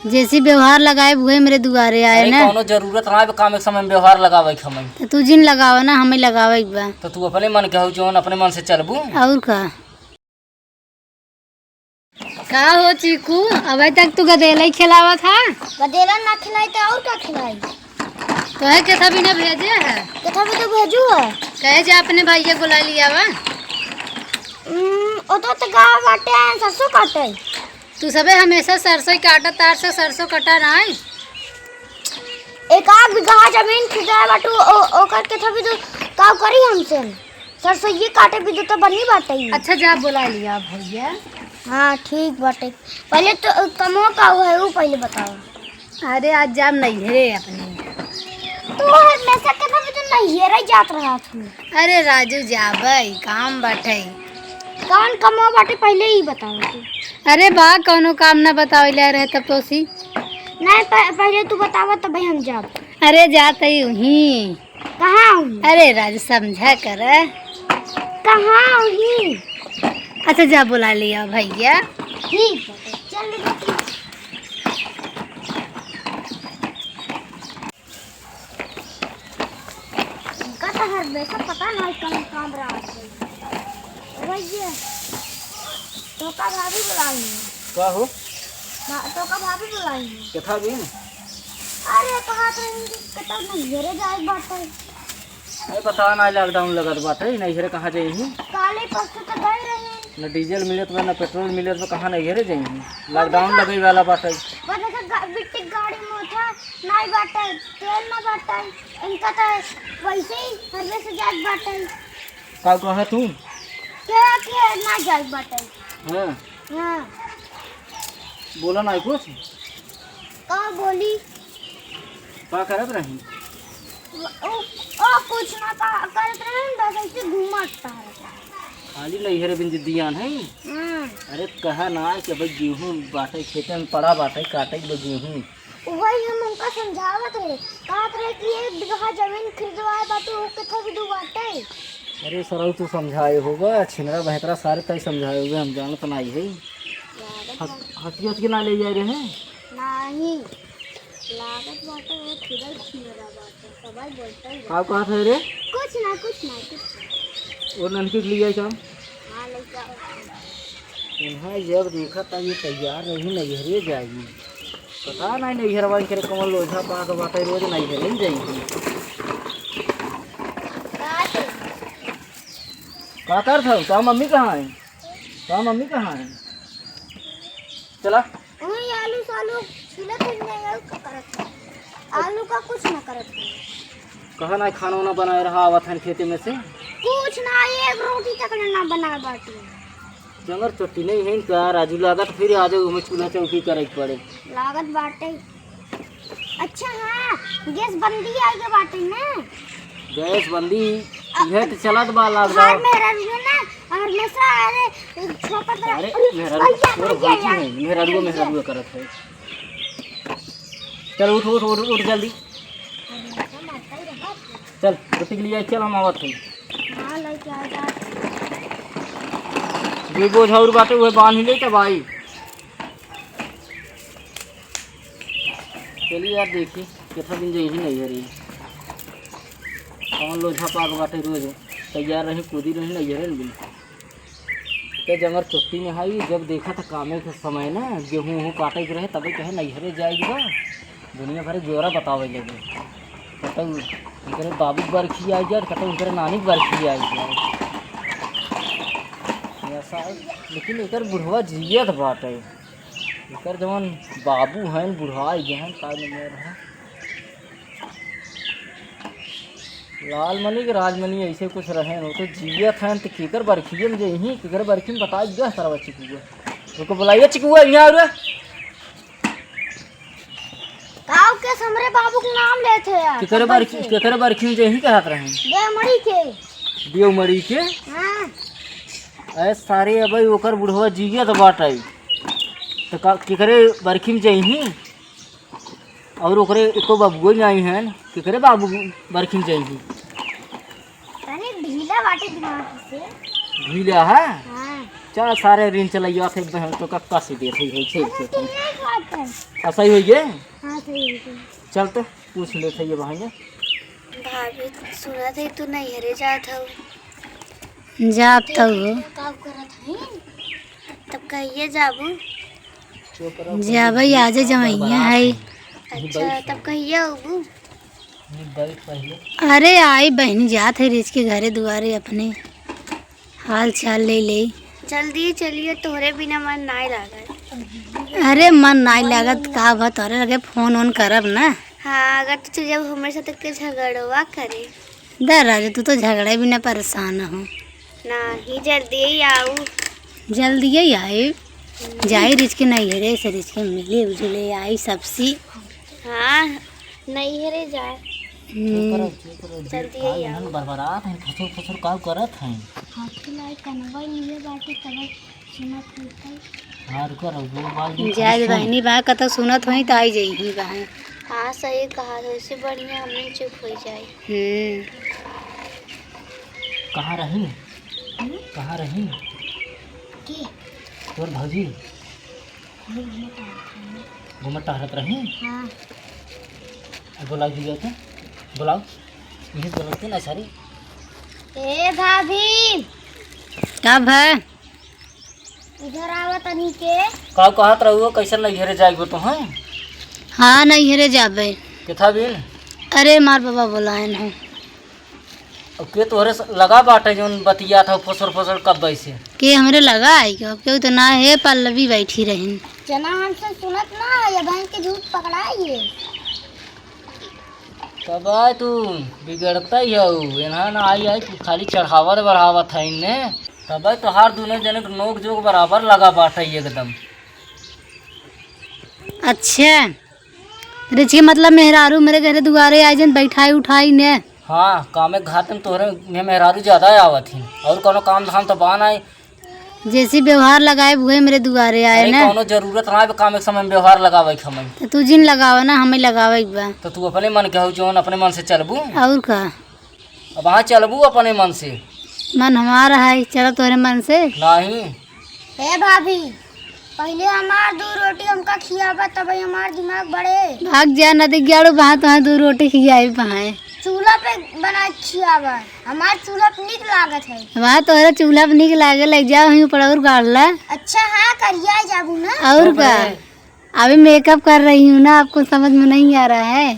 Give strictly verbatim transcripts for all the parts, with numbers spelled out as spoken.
जैसी व्यवहार लगाए हुए मेरे दुआरे आए अरे, ना। कौनो जरूरत ना है काम एक समय में व्यवहार लगावे के हमें। तो तू जिन लगावा ना, हमें लगावे के बा। तो तू अपने मन के हो, जौन अपने मन से चलबू। और का? का हो चीकू, अबे तक तू गदेला ही खिलावत हा? गदेला ना खिलाई तो और का खिलाई? तोहे केथा बिना भेजे है? केथा भी तो भेजू है। कहे जा अपने भैया बुला लिया वा। हम्म, ओ तो, तो गाँव बाटे हैं, सरसों काटे। तू सबे हमेशा सरसों ही काटा, तार से सरसों कटा ना है। एक आध बीघा जमीन खरीदाए बाटू, ओ-, ओकर केथा भी तो काव करी हमसे। सरसों ये काटे भी तो, तो बनी बाटे ही। अच्छा, जा बुला लिया भैया। हाँ, ठीक बाटे। पहले तो, अ, कमवा का हुआ है, वो पहले बताओ। अरे, आज जाब नैहरे अपने। तू हमेशा के तो, तो नैहरे जात रहा तू। अरे राजू, जाबे, काम बाटे। कौन कमवा बाटे, पहले ही बताओ तू। अरे बा, कौनो काम ना बतावे ले रहे तब तो सी। नहीं, प-, पहले तू बतावा, तब हम जाब। अरे, जात ही उहीं। कहाँ हुई? अरे राज, समझा कर। कहाँ हुई? अच्छा, जा बुला लिया भैया। ठीक है, चल बेटी। इनका तो हर हमेशा पता नहीं कौन काम रहा है। भैया, तो का भाभी बुलाई है? का हो? भा-, तो का भाभी बुलाई है? केथा बिन? अरे, कहा तो इनकी पता नहीं, घरे जाए बाटे। अरे, पता ना, lockdown लगत बाटे, नैहरे कहाँ जाइही? काले परसों तो गए रहे। न डीजल मिलत बा, न पेट्रोल मिलत बा, कहाँ नैहरे जाइही? Lockdown लगे वाला बाटे। वो देखा, गा-, बिट्टी गाड़ी में था, नाई बाटे, तेल ना बाटे, इनका तो वैसे ही हरवे से जात बाटे। का कहा तू? के, के ना जात बाटे। हाँ। हाँ। बोला ना कुछ? का बोली? का करत रही? ओ, ओ, कुछ ना का-, करत रही, बस ऐसे घूमत टहरत रही। खाली नैहरे बिन जिद्दियान है। हम्म। अरे कहा ना कि भाई गेहूं बाटे, खेते में पड़ा बाटे, काटे के बा गेहूं। वही हम उनका समझावत रहे, कहत रहे कि एक बीघा जमीन खरीदवाए बाटे, वो किथे भी दू बाटे। अरे सरऊ तू समझाए होगा, छिनरा बहतरा सारे तय समझाए होगे, हम जानत नाई है। लागत हट-, बा। हटकी हटकी ना ले जाए रहे? नाही। लागत बाटे, वो खुदा ही छिनरा बाटे, सबाई बोलता ही का बाटे। कहत है रे? कुछ ना, कुछ ना, कुछ ना। वो ननकी के लिए आई काम? हाँ, ले जाओ। इन्हें जब देखा तब ये तैयार रही, नैहरे जाएगी। पता नहीं नैहरवा करे कौन लोझा पाक बाटे, रोज नैहरे ही जाएगी। का करत हऊ? तोहार मम्मी कहाँ है? तोहार मम्मी कहाँ है? चला। वही आलू सालू छीलत है, नहीं आलू का करत है। आलू का कुछ ना करत है। कहा ना खाना वाना बनाए रहा, आवत है खेते में से। कुछ ना, एक रोटी तक ना बनाए बाटी। जंगर चोटी नहीं है इनका, राजू लागत फिर आ जाओ, हमें चूल्हा चौकी करे के पड़े। लागत बाटे। अच्छा हाँ, गैस बंदी आई के बाटे ना? गैस बंदी, अब इहे तो चलत बा हमार lockdown। मेहरारू ना, और हमेशा अरे छोपत रह-, अरे अरे मेहरारू भैया, तोर भैया, भौजी यार। है, मेहरारू, भैया। मेहरारू करत है। चल उठ, उठ, उठ, उठ जल्दी। अरे, हम आता ही रहा। चल, रोटी के लिए चल, हम आवत है। हाँ, लेके आ जा। जो बोझ और बाटे, वह बांध ही ले तब आई। चलिए यार, देखी, कितना दिन जइही नैहरे। कौन लोझा पाक बाटे, रोज तैयार रही, कूदी रही नैहरे न बिन। ते जंगर छुट्टी में हाई, जब देखा था कामे के समय ना, गेहूं वहूं काटे के रहे, तबे कहे नैहरे जाए के बा। दुनिया भर के ब्योरा बतावे लगे। कतौ उनकरे बाबू के बरखी आ गया, कतौ उनकरे नानी के बरखी आ गया। ऐसा है, लेकिन एकर बुढ़वा जियत बाटे। एकर जवन बाबू हैं, बुढ़ाई गए हैं, का नंबर है? लालमणि के राजमणि ऐसे कुछ रहे हो, तो जियत हैं, तो केकर बरखिए में जइही, केकर बरखी में बताई गया सरवा चिकुआ। ओके बुलाइए चिकुआ, यहाँ आ रे। काऊ के हमरे बाबू के नाम लेत है यार, केकरे कब बरखी, से? केकरे बरखी में जइही कहत रहे? देवमणि के। देवमणि के? हाँ। अरे सारे, अबे ओकर बुढ़वा जियत बाटे। तो का, केकरे बरखी में जइही? और ओकरे एको बाबुओ नाई हैं, केकरे बाबू बरखी में जइही? तनी ढीला बाटे दिमाग से। ढीला है? हाँ। चल सारे रिंच लइया थे बहन तो कक्का से देत है, है, छे, छे, छे। ऐसा ही होइए? हाँ, सही होइए। चल तो पूछ ले थे ये बहन। भाभी, सुना थे तू नैहरे जात हऊ। जात तो हो। का करत हई? तब कहिए जाबू? जाबे, आजे जवैया है। अच्छा, तब कहिए अबू? अरे आई बहनी, जात है रिच के घरे दुआरे अपने। हाल चाल ले ले। जल्दी चलिए, तोहरे बिना मन नाय लागत। अरे मन नाय लागत का बा, तोहरे लगे फोन ओन करब ना। हाँ, अगर तू चल जाबू हमरे साथ के झगड़वा करे। दे राजू, तू तो झगड़े बिना परेशान हो। नाही, जल्दी ही आऊ। जल्दी ही आए। हम्म। जाई रिच के नैहरे से, रिच के मिले उजुले आई सबसे। हाँ, नैहरे जाए। हम्म। चुप रहो, चुप रहो, जल्दी ही आओ। बरबरात हैं, फुसुर फुसुर का करत हैं? हाथी लाई कनवा लिए बाटे तब सुनत होतै। हाँ, रुको, रुको, वो बाल जो जाए दे सुन। बहनी बा, कतौ सुनत होई त आई जइही बहन। हाँ, सही कहा, तो इससे बढ़िया हमने चुप हो जाए। हम्म। कहाँ रही? हम्म? कहाँ रही? के? तोर भौजी? घूमत टहरत रही। घूमत टहरत रही? हाँ। अब बुलाओ दीजिए तो, बुलाओ। यही बोलते ना सारी। ए भाभी। का भा? इधर आवा तनी के। का कहत रहुआ, कैसे नैहरे जाइबो तो हैं? हाँ, नैहरे जाबे। किथा बिन? अरे, मार बाबा बोलाए न। अब के तोहरे स-, लगा बाटे जौन बतियात हौ फसर फसर कब्बे से? के हमरे लगा आई? अब केहू तो ना है, पल्लवी बैठी रहिन। जना हमसे सुनत ना है, ये बहन के झूठ पकड़ाई है। तब आए तू बिगड़ता ही हऊ, एनहा ना आई आई, तू खाली चढ़ावत बढ़ावत है इन्ने। तब आए तोहार दुनो जने के नोक जोक बराबर लगा बाटे एकदम। अच्छा, रिचकी मतलब मेहरारू मेरे घरे दुआरे आ जन बैठाई उठाई ने। हाँ, कामे घाटे में तोहरे में मेहरारू ज्यादा आवत ही, और कोनो काम धाम तो बा नाई। जैसी व्यवहार लगाए हुए मेरे दुआरे आए अरे, ना। कौनो जरूरत ना बे काम के समय में व्यवहार लगावे के हमें। तो तू जिन लगावा ना, हमें लगावे के बा। तो तू अपने मन के हो जौन अपने मन से चलबू। और का? अब हाँ चलबू अपने मन से। मन हमारा है, चला तोरे मन से। नहीं। हे भाभी, पहले हमार दू रोटी हमका खियाबा, तब हमार दिमाग बढ़े। भाग जा, नदी ग्याड़ू बहा, तो दू रोटी खियाई बहाए। चूल्हा पे बना के खियाबा, हमार चूल्हा पे नीक लागत है। वहाँ तोहरा चूल्हा पे नीक लागे, लग जाओ वहीं ऊपर और गाड़ ला। अच्छा, हाँ, करिया जाबू ना। और का? अभी मेकअप कर रही हूँ ना, आपको समझ में नहीं आ रहा है।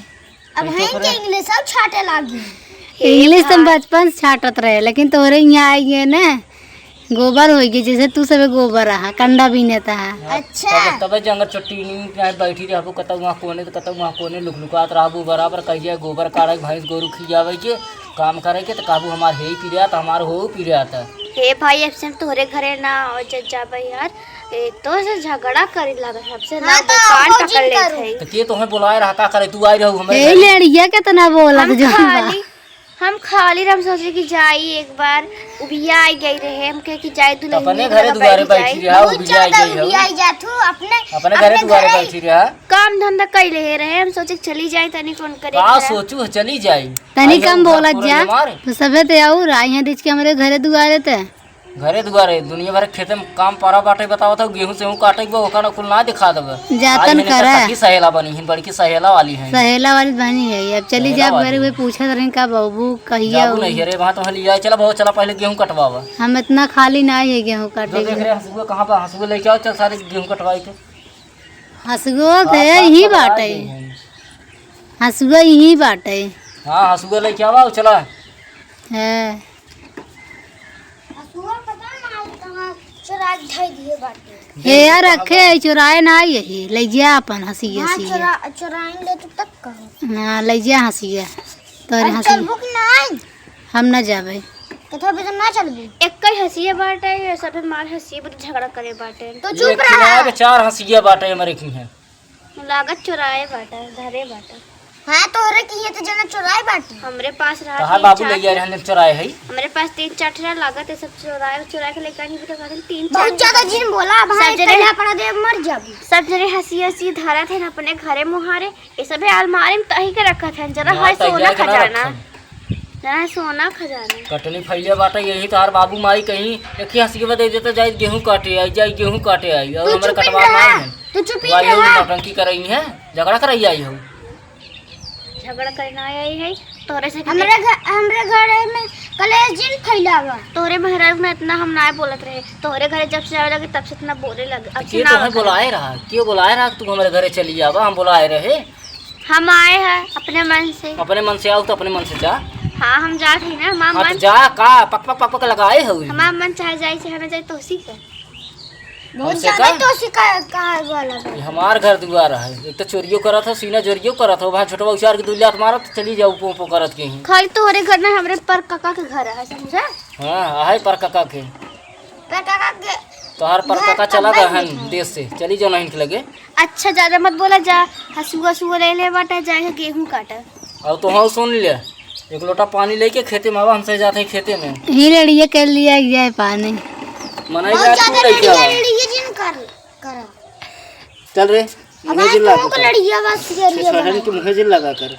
अब हम के इंग्लिश अब छाटे लागी। इंग्लिश तो हम बचपन से छाटत रहे, लेकिन तोहरे यहाँ आई गए ना, गोबर होई गई, जैसे तू सबे गोबर रहा, कंडा बीनत हा। अच्छा। तब, तबे जंगल चट्टी नीम पे आए बैठी रहबो, कतौ वहाँ कोने तो कतौ वहाँ कोने लुकलुकात रहबो, बराबर कहिया गोबर काढ़े, भैंस गोरू खियावे के काम करे के, तो कहबू हमार हे ही पीरिया, तो हमार हो पीरिया था। हे भाई, अब से हम तोहरे घरे ना और जब जाबे यार, ए, तो से झगड़ा करे लागत, हमसे ना हाँ, तो कान आपको पकड़ जिन लेत करो। है। तो के तोहे बुलाए रहा, का करे, तू आई रहू हमरे ए, घरे? लड़िया कितना बोलत हम जो बा। खाली हम खाली रह, हम सोचे कि जाई एक बार, उबिया आई गई रहे, हम कहे कि जाई तू तो नहीं अपने घरे दुआरे बैठी रहा, बहुत उबिया आई ज्यादा गई हो। उबिया आई जात हूँ, अपने, अपने घरे अपने दुआरे घरे बैठी रहा। काम धंधा कई ले रहे, हम सोचे कि चली जाई, तनी कौन करे का घर। सोचू, चली जाई। तनी आई कम हम घर बोलत पूरा जा। हमारे। तो सबे ते और आई हैं रिच के हमरे घरे दुआरे ते। घरे दुआरे, दुनिया भर के खेते में काम पड़ा बाटे, बतावत हौ, गेहूं सेहूं काटे के बा, ओकर कुल ना दिखा देबे। जातन आज करा। सखी सहेला बनी हिन, बड़की सहेला वाली हैं। सहेला वाली बनी है, अब चली सहेला जाब वाली घरे, वे हैं। पूछत रही का बाबू कहिया जाबू हो? नहीं, अरे वहाँ तो हली जाए, चला बाबू, चला पहले गेहूं कटवावा। हम इतना खाली ना है गेहूं काटे जो देख के। रहे हंसुआ कहाँ बा, हंसुआ लेके आओ, चल सारे गेहूं कटवाई के। हंसुआ तो आप यही बात बाटे। पकड़ाए गए हैं। हंसुआ यही बाटे। हाँ, हंसुआ लेके आवा, चला। है। हसुआ पता ना आज कहाँ चोरा के धइ दिए बाटे। हे यार, रखे है, चोराए ना आई है, ले जा अपन हंसी हाँ, हंसी। चोरा, चोराइन ले तू तब कहो। हाँ, ले जा हंसिया। तोरे अब हंसी। चलबू कि नाई? हम ना जाबे। कथा बजे ना चलबू? एक ही हंसिया बाटे, ये सब मार हंसिया, बहुत झगड़ा करे बाटे। तो चुप एक रहा। किनारे चार हंसिया बाटे हमारे की हैं। लागत चोराए बाटा, धरे बाटा। हाँ, तोहरे किहे तो जना चोराए बाटी। हमरे पास रहा तहार तीन बाबू चार ले गया ठे। रहन चोराए है। हमरे पास तीन चार ठे लागत है, सब चोराए, चोराए के लेकर नहीं बेटा, कहते तीन चार बहुत ज्यादा जिन बोला, भाई, सब जने पहले अपना दे मर जाबू। सब जने हंसी हंसी धरत है अपने घरे मुहारे, ये सबे अलमारी में तही के रखत है, जरा ना, है तैयार सोना के ना खजाना। रखन। ना, सोना खजाना। कटनी फैले बाटे, यही तोहार बाबू माई कहीं एक ही हंसी के दे देता, जाई गेहूं काटे आई, जाई गेहूं काटे आई, और तू हमरा चुप ही कटवा रहा। ना है। तू चुप ही भाई, रहा। नौटंकी करई है, झगड़ा करई आई हो। झगड़ा करे ना आई है, तोरे से हमरे घर, हमरे घरे में कलेश जिन फैलावा। तोरे मेहरारू ना इतना हम ना बोलत रहे, तोरे घरे जब से आवे लगे तब से इतना बोले लगे। अब से के ना तोहे बोले। बुलाए रहा? के बुलाए रहा कि तू हमरे घरे चली आवा? हम बुलाए रहे? हम आए हैं अपने मन से। अपने मन से आओ तो अपने मन से जा। हाँ, हम जात ही ना, हमार हाँ, तो मन जा का पक पक पक पक लगाए हो। हमार मन चाहे जाए, चाहे ना जाए, तोहसी से। बहुत हमसे ज्यादा का? तोहसी का, का वाला बा। ये हमार घर दुआर है, एक तो चोरियो करत हो, सीना जोरियो करत हो, वहाँ छोटवा उचार के दुलियात मारत चली जाओ, पो पो करत के ही। खाली तोहरे घर ना, हमरे पर काका के घर है, समझा? हाँ, आहे पर काका के। पर काका के तोहार पर घर काका चला तब गए नहीं हैं था। देश से, चली जाओ ना इनके लगे। अच्छा, ज्यादा मत बोला जा, हसुआ हसुआ ले ले बाटा, जाए गेहूं काटा। और तो हाँ, सुन ले, एक लोटा पानी लेके खेते में आवा, हमसे जाते हैं खेते में। ही लड़िए कर लिया गया है पानी। मनाई बहुत जा, तू ज्यादा लेके लड़िया, आवा। लड़िया जिन कर, करा। चल रे, अब मुँहे जिन लगा कर। लड़िया बस ये से लड़िया सहन बना। के मुँहे जिन लगा कर।